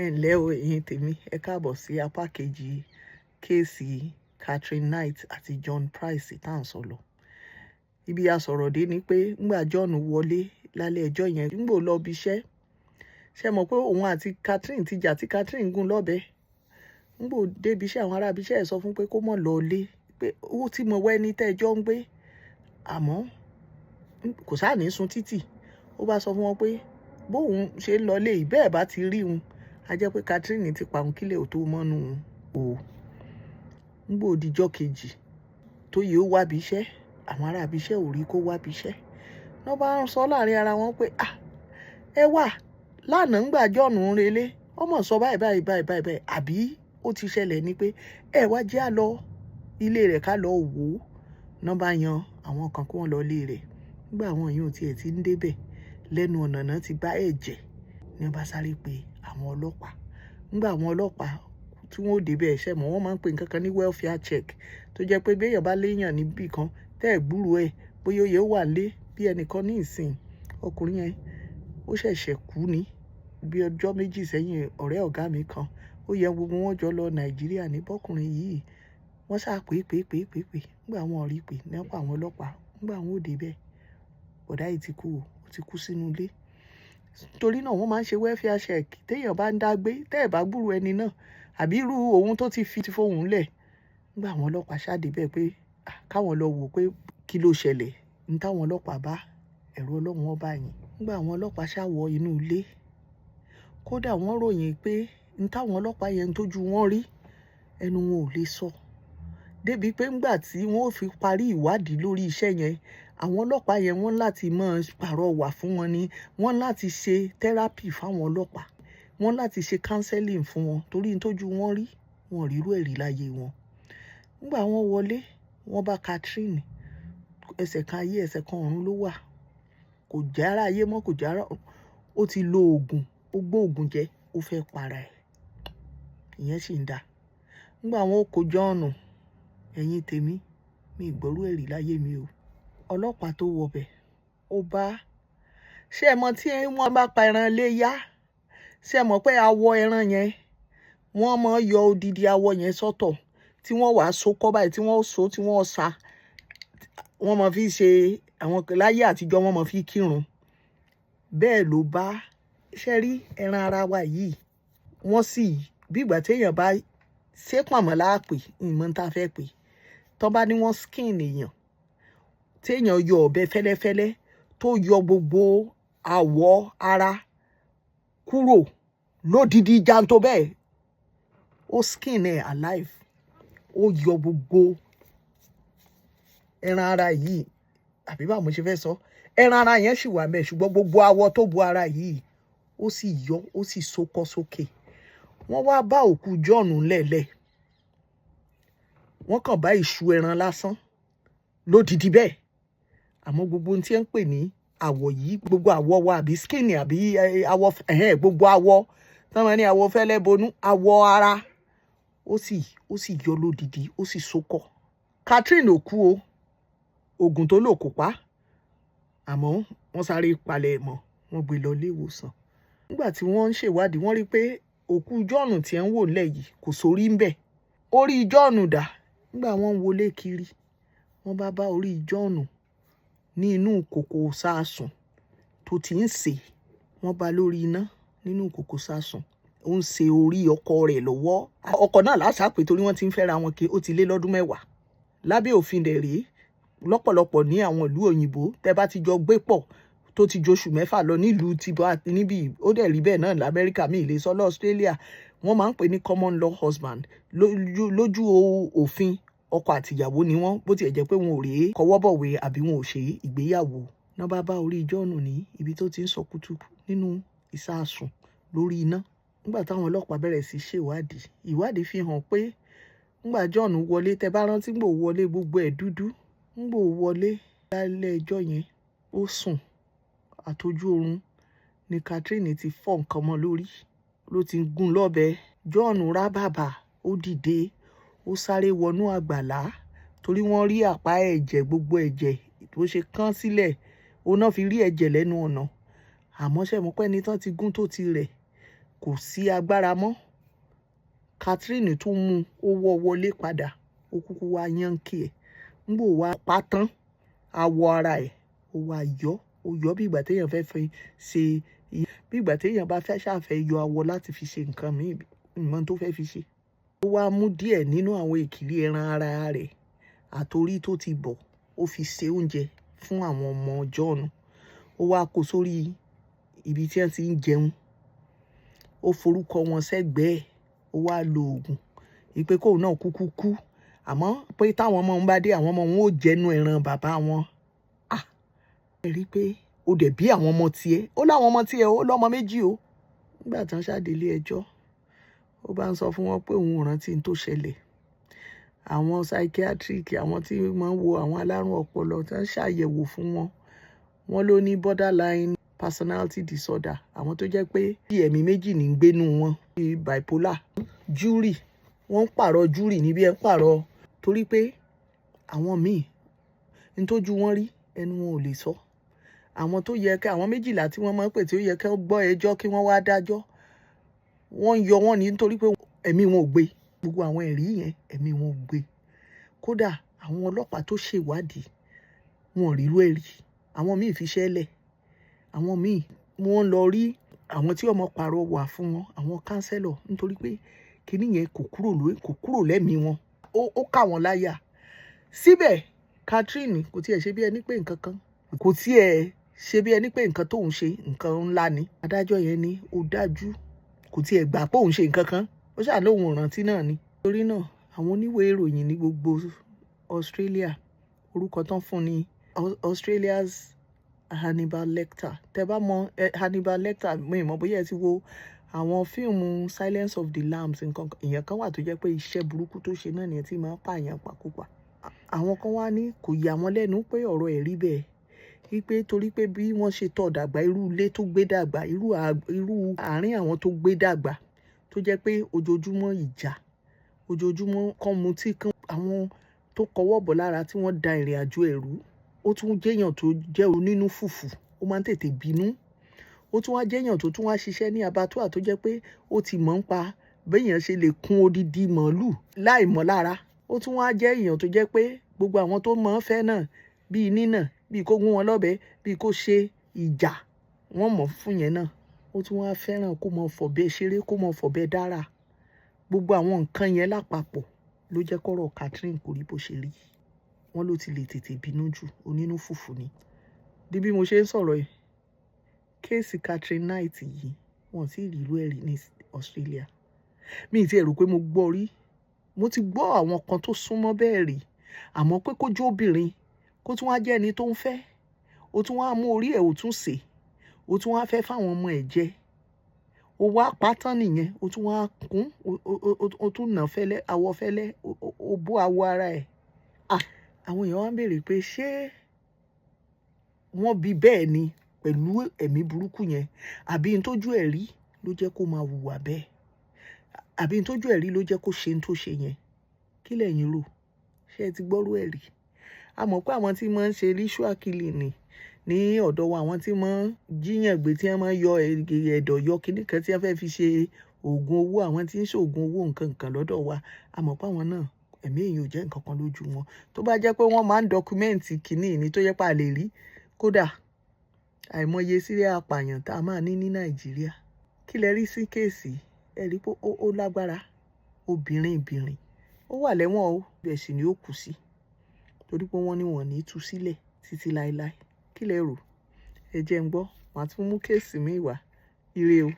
Ẹ ǹlẹ́ o, ẹ̀yin tèmi. Ẹ káàbọ̀ sí apá kejì case Catherine Knight àti John Price tá à ń sọ lọ. Ibi a sọ̀rọ̀ dé ni pé ńgbà John wọlé lálẹ́ ẹjọ́ yẹn, ńgbò lọ ibi iṣẹ́. Ṣé mọ̀ pé òun àti Catherine ti jà tí Catherine gún lọ́bẹ? Ńgbò débi iṣẹ́, àwọn ará ibi iṣẹ́ ẹ̀ sọ fún pé kó má lọ ilé, pé ó ti mọ̀ wẹ́ ní tẹ́jọ́ ń gbé. Àmọ́ kò sáà ní sun títì. Ó bá sọ fún wọn pé bóun ṣe ń lọ ilé yìí, bẹ́ẹ̀ bá ti rí òun, a jẹ́ pé Catherine ti pa òun kílẹ̀ ò tó mọ́nú o. Ńgbò dijọ́ kejì tó yẹ ó wá ibi iṣẹ́, àwọn ará ibi iṣẹ́ ò rí kó wá ibi iṣẹ́. Wọ́n bá ń sọ láàrin ara wọn pé, "À, ẹ wà lánàá ńgbà John ń relé, ó mọ̀ sọ báyìí báyìí báyìí báyìí báyìí, àbí ó ti ṣẹlẹ̀ ni pé ẹ wá jẹ́ á lọ ilé rẹ̀ ká lọ wò ó." Wọ́n bá yan àwọn kan kí wọ́n lọ ilé rẹ̀. Nígbà àwọn yìí ò tiẹ̀ tí ń dé bẹ̀, lẹ́nu ọ̀nà náà ti bá ẹ̀jẹ̀, ní wọ́n bá sáré pe àwọn ọlọ́pàá. Nígbà àwọn ọlọ́pàá tí wọ́n ó dé bẹ̀, ṣẹ̀ mọ́, wọ́n máa ń pe nǹkan kan ní welfare check, tó jẹ́ pé bí èèyàn bá léèyàn níbí kan, tẹ́ ẹ̀ gbúrò ẹ̀, bóyá ó yẹ ó wà lé bí ẹnìkan ní ìsìn, ọkùnrin yẹn ó ṣẹ̀ṣẹ̀ kú ní bí ọjọ́ 2 sẹ́yìn, ọ̀rẹ́ ọ̀gá mi kan, ó yẹ gbogbo wọn jọ lọ Nàìjíríà ní bọ́kùnrin yìí. Wọ́n sá pé pé pé pé pé. Nígbà wọ́n rí pé nípa àwọn ọlọ́pàá, nígbà wọ́n ó dé bẹ̀, bọ̀dá yìí ti kú o, ó ti kú sínú ilé. Torí náà wọ́n máa ń ṣe welfare check. Tí èèyàn bá ń dàgbé, tẹ́ ẹ̀ bá gbúrò ẹni náà, àbí irú òun tó ti fi fohùn lẹ̀. Nígbà àwọn ọlọ́pàá ṣá dé bẹ̀ pé káwọn lọ wò pé kí ló ṣẹlẹ̀. Ní táwọn ọlọ́pàá bá ẹ̀rù Ọlọ́run ó bá yín. Nígbà àwọn ọlọ́pàá ṣá wọ inú ilé, kódà wọ́n ròyìn pé ní táwọn ọlọ́pàá yẹn tó ju wọ́n rí, ẹnu wọn ò lè sọ. Débi pé ńgbà tí wọ́n ó fi parí ìwádìí lórí iṣẹ́ yẹn, àwọn ọlọ́pàá yẹn wọ́n láti máa pàrọwà fún wọn ni. Wọ́n láti ṣe therapy fún àwọn ọlọ́pàá. Wọ́n láti ṣe counseling fún wọn torí n tójú wọn rí, wọn ò rírú ẹ̀rí láyé wọn. Nígbà wọ́n wọlé, wọ́n bá Catherine, ẹsẹ̀ kan ayé, ẹsẹ̀ kan ọ̀run ló wà. Kò jára ayé mọ́, kò jára. Ó ti lo òògùn, ó gbó òògùn jẹ, ó fẹ́ para ẹ̀. Ìyẹn sì ń dà. Nígbà wọ́n ó kó John, ẹ̀yin tèmi, mi ò gbọ́rú ẹ̀rí láyé mi o. Ọlọ́pàá tó wọ bẹ̀, ó bá, ṣé ẹ mọ̀ tí wọ́n bá pa ẹran iléyá? Ṣé ẹ mọ̀ pé awọ ẹran yẹn, wọ́n máa yọ odidi awọ yẹn sọ́tọ̀ tí wọ́n wá so kọ́ báyìí, tí wọ́n so, tí wọ́n sa. Wọ́n máa fi ṣe àwọn láyé àtijọ́, wọ́n máa fi kírun. Bẹ́ẹ̀ ló bá ṣé rí ẹran ara wa yìí. Wọ́n sì bí ìgbà tí èèyàn bá ṣé pọ̀nmọ́ láàpè, ìmọ̀ tí a fẹ́ pè. Tọ́ bá ní wọ́n skin èèyàn, tí èèyàn yọ ọ̀bẹ fẹ́lẹ́fẹ́lẹ́ tó yọ gbogbo àwọ̀ ara kúrò lódidi janto bẹ́ẹ̀, ó skin ẹ̀ alive. Ó yọ gbogbo ẹran ara yìí, àbí báwo mo ṣe fẹ́ sọ? Ẹran ara yẹn sì wà ńbẹ̀, ṣùgbọ́n gbogbo awọ tó bo ara yìí, ó sì yọ, ó sì sokọ́ sókè. Wọ́n wá bá òkú John lẹ́lẹ̀. Wọ́n kàn bá ìṣù ẹran lásán lódidi bẹ́ẹ̀. Àmọ́ gbogbo ohun tí ẹ ń pè ní àwọ̀ yìí, gbogbo àwọ̀ wa àbí skin àbí awọ, ẹ̀hẹ́n, gbogbo awọ tí wọ́n máa ní awọ fẹ́lẹ́ bonú, awọ ara, ó sì yọ lódidi, ó sì sokọ́. Catherine ò kú o. Òògùn tó lò kò pa. Àmọ́ wọ́n sáré palẹ̀ mọ́, wọ́n gbé lọ ilé ìwòsàn. Nígbà tí wọ́n ń ṣèwádìí, wọ́n rí pé òkú John tí ẹ̀ ń wò nílẹ̀ yìí kò sórí ń bẹ̀. Orí John dà. Nígbà wọ́n ń wọlé kiri, wọ́n bá bá orí John ní inú kòkò ìṣasùn tó ti ń sè. Wọ́n bá lórí iná nínú kòkò ìṣasùn. Ó ń ṣe orí ọkọ rẹ̀ lọ́wọ́. Ọkọ náà lásà pé torí wọ́n ti ń fẹ́ra wọn kí ó ti lé lọ́dún 10. Lábẹ́ òfin dẹ̀ rèé, lọ́pọ̀lọpọ̀ ní àwọn ìlú òyìnbó, tẹ́ bá ti jọ gbé pọ̀ tó ti joṣù 6 lọ nílùú tí bá níbí, ó dẹ̀ rí bẹ́ẹ̀ náà l'Amẹ́ríkà, mi lè sọ lọ Australia, wọ́n máa ń pè ní common law husband. Lójú, lójú òfin, ọkọ àti ìyàwó ni wọ́n, bó ti ẹ̀ jẹ́ pé wọn ò rí kọwọ́bọ̀wé àbí wọn ò ṣe ìgbéyàwó. Ná bá bá orí John ní ibi tó ti ń sọ kútú nínú ìṣasùn lórí iná. Nígbà táwọn ọlọ́pàá bẹ̀rẹ̀ sí ṣèwádìí, ìwádìí fi hàn pé nígbà John wọlé, tẹ́ bá rántí gbò wọlé, gbogbo ẹ̀ dúdú. Nígbà ó wọlé lálẹ́ ẹjọ́ yẹn, ó sùn àtọjú oorun ni Catherine ti fọ́ nǹkan mọ́ lórí, ló ti gún lọ́bẹ. John rá bàbà, ó dìde, ó sáré wọnú àgbàlá torí wọ́n rí àpá ẹ̀jẹ̀, gbogbo ẹ̀jẹ̀ tó ṣe kán sílẹ̀, òun náà fi rí ẹ̀jẹ̀ lẹ́nu ọ̀nà. Àmọ́ ṣé mo pé ẹni tán ti gún tó ti rẹ̀, Kò sí agbára mọ́. Catherine tún mú, ó wọ́ wọlé padà, ó kúkú wá yánkì ẹ̀. Ńgbò wá pa tán, awọ ara ẹ̀ ó wá yọ, ó yọ bí ìgbà téèyàn fẹ́ fi ṣe, bí ìgbà téèyàn bá fẹ́ ṣàfẹ́ yọ awọ láti fi ṣe nǹkan míì, ìmọ̀ tó fẹ́ fi ṣe. Ó wá mú díẹ̀ nínú àwọn èkìrí ẹran ara rẹ̀ àtorí tó ti bọ̀, ó fi ṣe oúnjẹ fún àwọn ọmọ John. Ó wá kó sórí ibi tí wọ́n ti ń jẹun. Ó forúkọ wọn sẹ́gbẹ̀ẹ́, ó wá lo oògùn ìpè kóun náà kúkú kú, àmọ́ pé táwọn ọmọ òun bá dé, àwọn ọmọ òun ó jẹnu ẹran bàbá wọn. Ah, ẹ rí i pé ó dẹ̀ bí àwọn ọmọ tiẹ̀, ó láwọn ọmọ tiẹ̀, ó lọ́mọ méjì o. Nígbà tán ṣàdélé ẹjọ́, ó bá ń sọ fún wọn pé òun ò rántí n tó ṣẹlẹ̀. Àwọn psychiatric, àwọn tí wọ́n ń wo àwọn alárùn ọpọlọ, tí wọ́n ṣàyẹ̀wò fún wọn, wọ́n ló ní borderline personality disorder, àwọn tó jẹ́ pé bí ẹ̀mí méjì ní ń gbénú wọn, bíi bipolar. Jury, wọ́n ń pààrọ̀ jury níbi ẹ̀ ń pààrọ̀, torí pé àwọn míì ní tójú wọn rí, ẹnu wọn ò lè sọ. Àwọn tó yẹ kí, àwọn 12 tí wọ́n máa ń pè tí ó yẹ kí wọ́n gbọ́ ẹjọ́ kí wọ́n wá dájọ́, wọ́n ń yọ wọ́n ní nítorí pé ẹ̀mí wọn ò gbé. Gbogbo àwọn ẹ̀rí yẹn, ẹ̀mí wọn ò gbé. Kódà àwọn ọlọ́pàá tó ṣèwádìí, wọn ò rírú ẹ̀ rí. Àwọn míì fi ṣẹ́lẹ̀, àwọn míì wọ́n lọ rí àwọn tí ọmọ pàrọ̀ wà fún wọn, àwọn counselor, nítorí pé kíní yẹn kò kúrò lórí, kò kúrò lẹ́mìí wọn, ó kà wọ́n láyà. Síbẹ̀ Catherine kò tiẹ̀ ṣe bí ẹni pé nǹkan kan, kò tiẹ̀ ṣe bí ẹni pé nǹkan tóun ṣe nǹkan ńlá ni. Adájọ́ yẹn ní ó dájú, kò tiẹ̀ gbà pé òun ṣe nǹkan kan, ó ṣáà lóun ò rántí náà ni. Torí náà àwọn oníwèé ìròyìn ní gbogbo Australia, orúkọ tán fún ni Australia's Hannibal Lecter. Tẹ́ bá mọ Hannibal Lecter, mi ò mọ̀ bóyá ẹ ti wo àwọn fíìmù Silence of the Lambs, nǹkan èèyàn kan wà tó jẹ́ pé iṣẹ́ burúkú tó ṣe náà nìyẹn tí máa ń pààyàn pakúpa. Àwọn kan wá ní kò yà wọ́n lẹ́nu pé ọ̀rọ̀ ẹ̀ rí bẹ́ẹ̀, wípé torí pé bí wọ́n ṣe tọ́ dàgbà, irú ilé tó gbé dàgbà, irú àárín àwọn tó gbé dàgbà, tó jẹ́ pé ojoojúmọ́ ìjà, ojoojúmọ́ kán mutí kán, àwọn tó kọwọ́ bọ̀ lára tí wọ́n da ìrìn àjò ẹ̀rú. Ó tún jẹ́yàn tó jẹ́ onínú fùfù, ó máa ń tètè bínú. Ó tún wá jẹ́yàn tó tún wá ṣiṣẹ́ ní abattoir, tó jẹ́ pé ó ti mọ̀ ń pa béèyàn ṣe lè kún odidi màálù láì mọ̀ lára. Ó tún wá jẹ́ èèyàn tó jẹ́ pé gbogbo àwọn tó mọ̀ ọ́n fẹ́ náà, bíi nínà, bíi kó gún wọn lọ́bẹ, bíi kó ṣe ìjà, wọ́n mọ̀ fún yẹn náà. Ó tún wá fẹ́ràn kó mọ fọ̀bẹ ṣeré, kó mọ fọ̀bẹ dára. Gbogbo àwọn nǹkan yẹn lápapọ̀ ló jẹ́ kọ́rọ̀ Catherine kò rí bó ṣe rí. Wọ́n ló ti lè tètè bínú jù, onínú fùfù ni. Di bí mo ṣe ń sọ̀rọ̀ yìí, case Catherine Knight yìí, wọ́n sì rí irú ẹ̀ rí ní Australia. Mi ì tí ẹ rò pé mo gbọ́ rí. Mo ti gbọ́ àwọn kan tó súnmọ́ bẹ́ẹ̀ rí, àmọ́ pé kó jó obìnrin, kó tún wá jẹ́ ẹni tó ń fẹ́, ó tún wá mú orí ẹ̀, ó tún sè, ó tún wá fẹ́ fáwọn ọmọ ẹ̀ jẹ, ó wá pátán nìyẹn, ó tún wá kún, ó tún nà fẹ́lẹ́, awọ fẹ́lẹ́, ó bó awọ ara ẹ̀. Ah, àwọn èèyàn wá ń béèrè pé ṣé wọ́n bí bẹ́ẹ̀ ni pẹ̀lú ẹ̀mí burúkú yẹn, àbí n tójú ẹ̀ rí ló jẹ́ kó máa hùwà bẹ́ẹ̀, àbí n tójú ẹ̀ rí ló jẹ́ kó ṣe n tó ṣe yẹn? Kí lẹ̀yin rò? Ṣé ẹ ti gbọ́rú ẹ̀ rí? A mọ̀ pé àwọn tí máa ń ṣe ritual killing ní ọ̀dọ̀ wa, àwọn tí máa ń jíyàn gbé, tí wọ́n máa ń yọ ẹ̀dọ̀, yọ kíní kan tí wọ́n fẹ́ fi ṣe oògùn owó, àwọn tí ń ṣe oògùn owó nǹkan nǹkan lọ́dọ̀ wa, a mọ̀ pé àwọn náà, ẹ̀mí èèyàn ò jẹ́ nǹkan kan lójú wọn. Tó bá jẹ́ pé wọ́n máa ń document kíní ní tó jẹ́ pé a lè rí, kódà àìmọye serial apààyàn tá a máa ní ní Nàìjíríà. Kí lẹ rí sí case? Ẹ rí pé ó lágbára. Obìnrin ìbìnrin ó wà lẹ́wọ̀n o, bẹ́ẹ̀ sì ni ó kù sí, torí pé wọ́n ní wọ́n ní tú sílẹ̀ títí láéláé. Kí lẹ rò? Ẹ jẹ́ n gbọ́, màá tún mú case míì wá. Ire o.